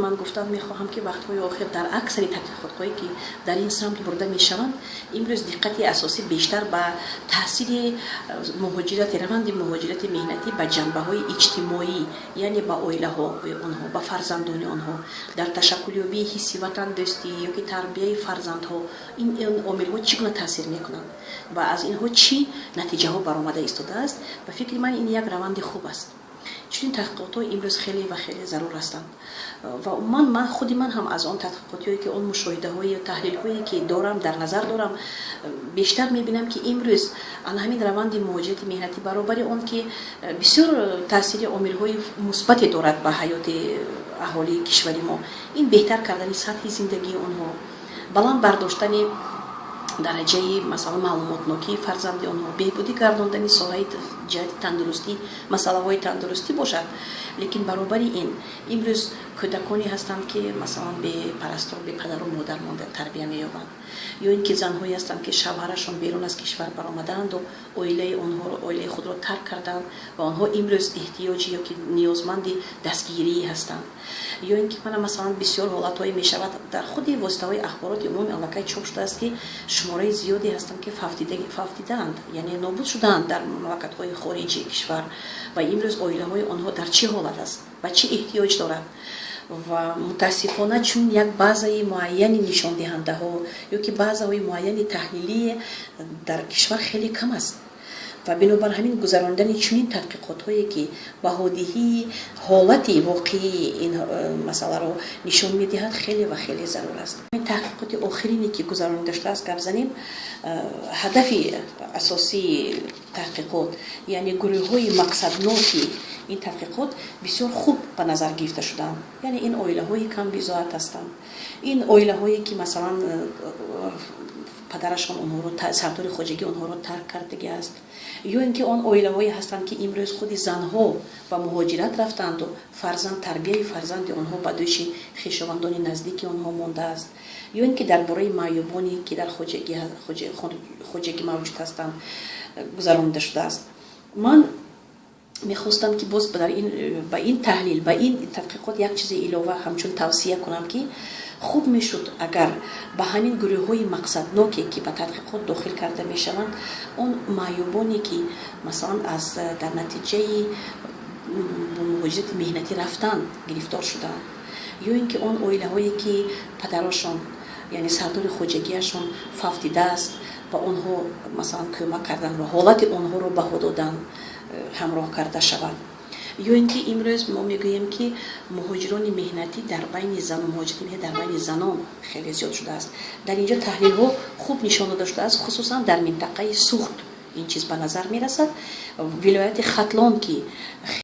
Ман гуфтан мехоҳам, ки вақтҳои охир дар аксари тадқиқотҳое, ки дар ин самт бурда мешаванд, имрӯз диққати асосӣ бештар ба таъсири муҳоҷирати, раванди муҳоҷирати меҳнатӣ ба ҷанбаҳои иҷтимоӣ, яъне ба оилаҳои онҳо, ба фарзандони онҳо, дар ташаккулёбии ҳисси ватандӯстӣ ё ки тарбияи фарзандҳо ин омилҳо чӣ гуна таъсир мекунанд ва аз инҳо чӣ натиҷаҳо баромада истодааст. Ба фикри ман, ин як раванди хуб аст. Чунин таҳқиқотҳо имрӯз хеле ва хеле зарур ҳастанд ва умуман ман худи ман ҳам аз он таҳқиқотҳое, ки он мушоҳидаҳое, таҳлилҳое, ки дорам, дар назар дорам, бештар мебинам, ки имрӯз ана ҳамин раванди муҳоҷирати меҳнатӣ, баробари он ки бисёр таъсири омилҳои мусбате дорад ба ҳаёти аҳолии кишвари мо, ин беҳтар кардани сатҳи зиндагии онҳо, баланд бардоштани дараҷаи, масалан, маълумотнокии фарзанди онҳо, беҳбудӣ гардондани соҳаи ҷиҳати тандурустӣ, масъалаҳои тандурустӣ бошад, лекин баробари ин имрӯз кӯдаконе ҳастанд, ки, масалан, бепарастор, бепадару модар монда тарбия меёбанд, ё ин ки занҳое ҳастанд, ки шавҳарашон берун аз кишвар баромадаанду оилаи онҳоро, оилаи худро тарк карданд ва онҳо имрӯз эҳтиёҷи ё ки ниёзманди дастгирӣ ҳастанд, ё ин ки мана, масалан, бисёр ҳолатҳое мешавад, дар худи воситаҳои ахбороти умумӣ аллакай чоп шудааст, ки шумораи зиёде ҳастанд, ки фавтидаанд, яъне нобуд шудаанд дар мамлакатҳои хориҷи кишвар ва имрӯз оилаҳои онҳо дар чӣ ҳолат аст ва чӣ эҳтиёҷ дорад. Ва мутаассифона, чун як базаи муайяни нишондиҳандаҳо ё ки базаҳои муайяни таҳлилие дар кишвар хеле кам аст ва бинобар ҳамин гузарондани чунин тадқиқотҳое, ки баҳодиҳии ҳолати воқеии ин масъаларо нишон медиҳад, хеле ва хеле зарур аст. Ин таҳқиқоти охирине, ки гузаронида шудааст, гап занем, ҳадафи асосии таҳқиқот, яъне гурӯҳҳои мақсадноки ин таҳқиқот бисёр хуб ба назар гирифта шудаанд. Яъне ин оилаҳои камбизоат ҳастанд, ин оилаҳое, ки, масалан, падарашон онҳоро, сардори хоҷагӣ онҳоро тарк кардагӣ аст, ё ин ки он оилаҳое ҳастанд, ки имрӯз худи занҳо ба муҳоҷират рафтанду фарзанд, тарбияи фарзанди онҳо ба дӯши хешовандони наздики онҳо мондааст, ё ин ки дар бораи маъюбоне, ки дар хоҷагӣ мавҷуд ҳастанд, гузаронида шудааст. Ман мехостам, ки боз дар ин ба ин таҳлил, ба ин тадқиқот як чизи илова ҳамчун тавсия кунам, ки хуб мешуд, агар ба ҳамин гурӯҳҳои мақсадноке, ки ба тадқиқот дохил карда мешаванд, он маъюбоне, ки, масалан, аз дар натиҷаи муҳоҷирати меҳнатӣ рафтан гирифтор шудаанд, ё ин ки он оилаҳое, ки падарошон, яъне сардори хоҷагиашон фавтидааст, ба онҳо, масалан, кӯмак кардан ва ҳолати онҳоро баҳо додан ҳамроҳ карда шавад. Ё ин ки имрӯз мо мегӯем, ки муҳоҷирони меҳнатӣ дар байни занон, муҳоҷирати меҳнатӣ дар байни занон хеле зиёд шудааст. Дар инҷо таҳлилҳо хуб нишон дода шудааст, хусусан дар минтақаи Суғд ин чиз ба назар мерасад, вилояти Хатлон, ки